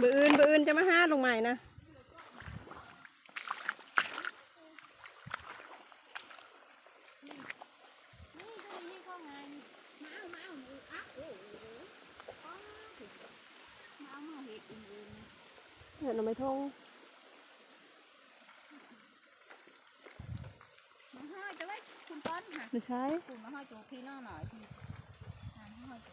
ມື້ອື່ນ ມື້ອື່ນຈະມາຫາລົງໃໝ່ນະ. ນີ້ ນີ້ ຕົວນີ້ ນີ້ກໍງ່າຍນີ້ ມາເອົາ ມາເອົາ ມື້ ອ່ະ ໂອ້ໂຫ ມາເອົາ ມາເຮັດມື້ອື່ນນະ ເຮັດໜໍ່ໄມ້ທົ່ງ. ມາຮອດເດີ ຄຸນຕົ້ນຫະ ຢູ່ໃສ? ຄຸນມາຮອດໂຈພີ້ນ້ອງໜ້ອຍພີ້ ມາຮອດໂຈ.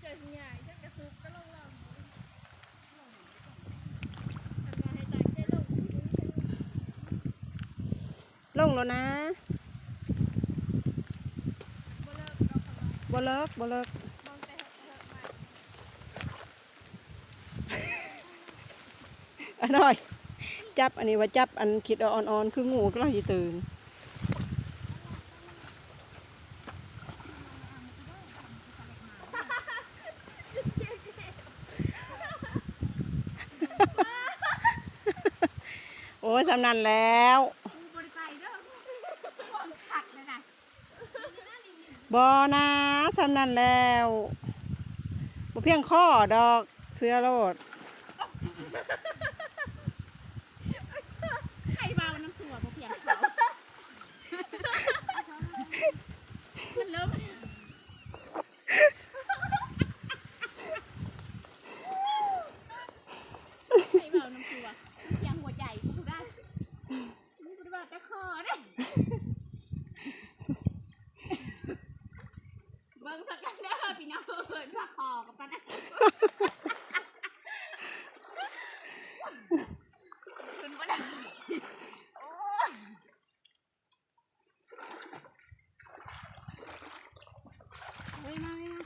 ເຈົ້າຊິຍ່າງຈັກກະສຸກກະລົງລອງ ລອງ ລອງ ລອງ ລອງ ລົງແລ້ວນະ ບໍ່ເລິກ ບໍ່ເລິກ ບໍ່ເລິກ. ອະນ້ອຍ ຈັບອັນນີ້ວ່າ ຈັບອັນຄິດເອົາອ່ອນໆ ຄືງູກຳລັງຊິຕື່ນ. ໂອ້ຍ ສ່ຳນັ້ນແລ້ວ ກູບໍ່ໄດ້ໄປເດີ ຫ່ວງຄັກເລີຍນະ. ບໍ່ນາ ສ່ຳນັ້ນແລ້ວ ບໍ່ພຽງພໍດອກ ເຊື່ອໂລດ. ໃຜເວົ້ານຳຊົ່ວບໍ່ພຽງພໍ ມັນເລີ່ມ ໃຜເວົ້ານຳຊົ່ວ ພຽງຫົວໃຈກູໄດ້ ກູບໍ່ໄດ້ເວົ້າແຕ່ຄໍເດ້. ເບິ່ງຊະກັນເດີພີ່ນ້ອງເອີຍ ວ່າຄໍກັບປານນັ້ນ ຂຶ້ນບໍ່ໄດ້ ໂອ້ຍ ເຮີ້ຍ ມາ ມາ ມາ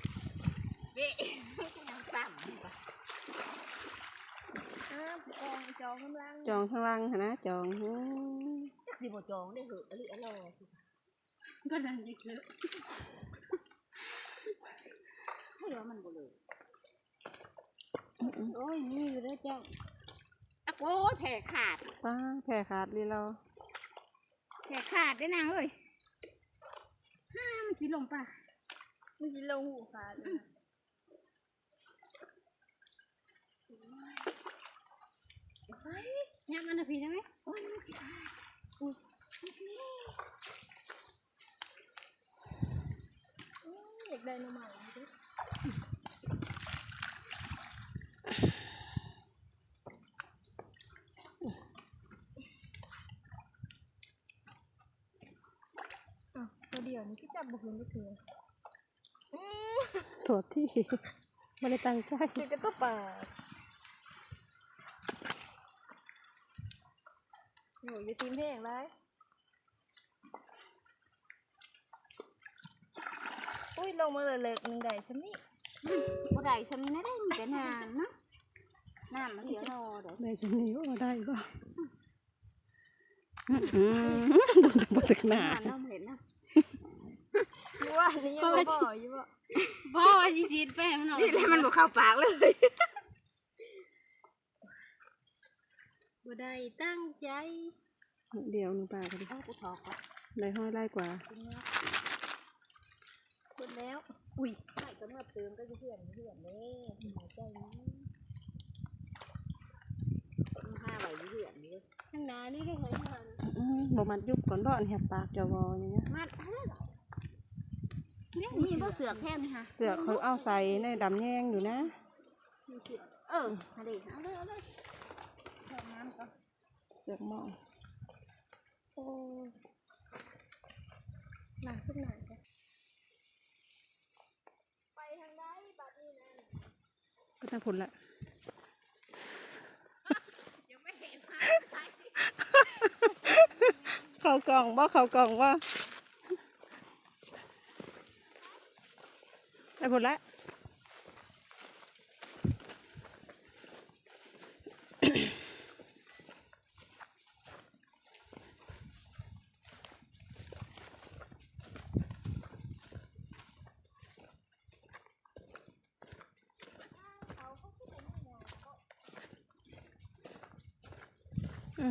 ເວະ ຍັງຊ້ຳ ອ້າວ ຈອງ ຈອງຂ້າງຫຼັງ ຈອງຂ້າງຫຼັງຫັ້ນນະ ຈອງ ອື ຈັກຊິບໍ່ຈອງເດ້ ເຮີ້ຍ ອະລິອະລໍ. ກໍນັ້ນອີກເລີຍ ໃຜວ່າມັນບໍ່ເລີຍ ອືມໆ ໂອ້ຍ ມີຢູ່ເດີເຈົ້າ ອະ ໂອ້ຍ ແຜ່ຂາດ ປ້າ ແຜ່ຂາດລີລາ ແຜ່ຂາດເດ້ນາງເອີຍ ຫາ ມັນຊິລົງປ່າ ມັນຊິລົງຫູຂາດເດ້. ໂອ້ຍ ໃສ່ ຍາມອັນນະພີໄດ້ໄໝ? ໂອ້ຍ ມັນຊິຂາດ ໂອ້ຍ ມັນຊິ ໂອ້ຍ ຢາກໄດ້ໜໍ່ໄມ້ຢູ່ເດ້. ອ້າວ ຕົວດຽວນີ້ຄືຈັບບໍ່ຂຶ້ນຈັກເທື່ອ. ອືມ ໂທດທີ ບໍ່ໄດ້ຕັ້ງໃຈ ຖືກແຕ່ຕົວປາ. ໂຫ ຢ່າຖິ້ມແຮງຫຼາຍ. ອຸ້ຍ ລົງມາເລິກໆ ໜຶ່ງໄດ້ຊ່ຳນີ້ ບໍ່ໄດ້ຊ່ຳນີ້ນະເດ້ ມີແຕ່ນ້ຳເນາະ ນ້ຳມັນເດ ໄດ້ຊ່ຳນີ້ ໂອ້ ໄດ້ບໍ່? ອືມ ບໍ່ຈັກໜ້າ ນ້ຳເຫັນນະ ວ່ານີ້ຍັງບໍ່ພໍຢູ່ບໍ່? ບໍ່ ວ່າຊິສີດໄປໃຫ້ມັນອອກ ນີ້ແຫຼະ ມັນບໍ່ເຂົ້າປາກເລີຍ. ບໍ່ໄດ້ຕັ້ງໃຈ ດຽວໜຶ່ງປາກະດິ ເອົາ ກູຖອກກ່ອນ ໄດ້ຮ້ອຍຫຼາຍກວ່າ ເບິດແລ້ວ. ອຸ້ຍ ໃຫ້ກຳເນີດຕື່ມກໍຢູ່ເຮືອນ ຢູ່ເຮືອນເດ້ ສະບາຍໃຈນະ ມັນຫາໄວ້ຢູ່ເຮືອນເດ້ ທາງໜ້ານີ້ເດ້ ຫອຍທາງ ອືມ ບໍ່ມັດຍຸບກ່ອນບໍ່? ອັນແຫບປາກເຈົ້າບໍ່? ຍັງ ມັດ ນີ້ບໍ່ເສືອກແພງນີ້ຫະ ເສືອກຂ້ອຍເອົາໃສ່ໃນດຳແຍງຢູ່ນະ. ເອີ ຫັ້ນເດ ເອົາເລີຍ ເອົາເລີຍ ເອົານ້ຳກ່ອນ ເສືອກໝໍ້ ໂອ້ຍ ຫຼາຍຂຶ້ນຫຼາຍແທ້ ໄປທາງໃດບາດນີ້ນະ ໄປທາງພຸ້ນລະ ເຂົ້າກ້ອງບໍ່? ເຂົ້າກ້ອງບໍ່? ໄປພຸ້ນລະ. ເຂົາ ເຂົາຄືບໍ່ມີຫຍ້າເນາະ ເຂົາ ເຂົ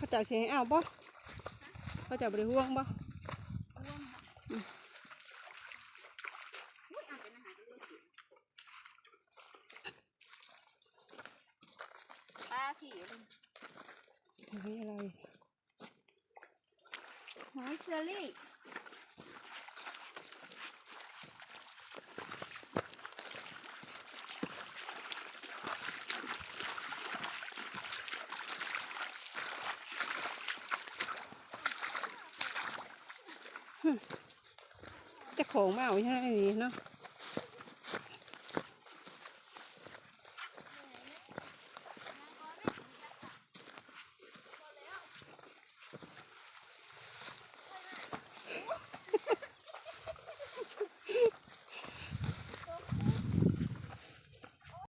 າເຈົ້າຊິໃຫ້ເອົາບໍ່? ເຂົາເຈົ້າບໍ່ໄດ້ຫ່ວງບໍ່? ປາຜີ ເຮີ້ຍ ອະໄລ? ຫອຍເຊີຣີ. ເຈົ້າຂອງມາເອົາໃຫ້ນີ້ເນາະ.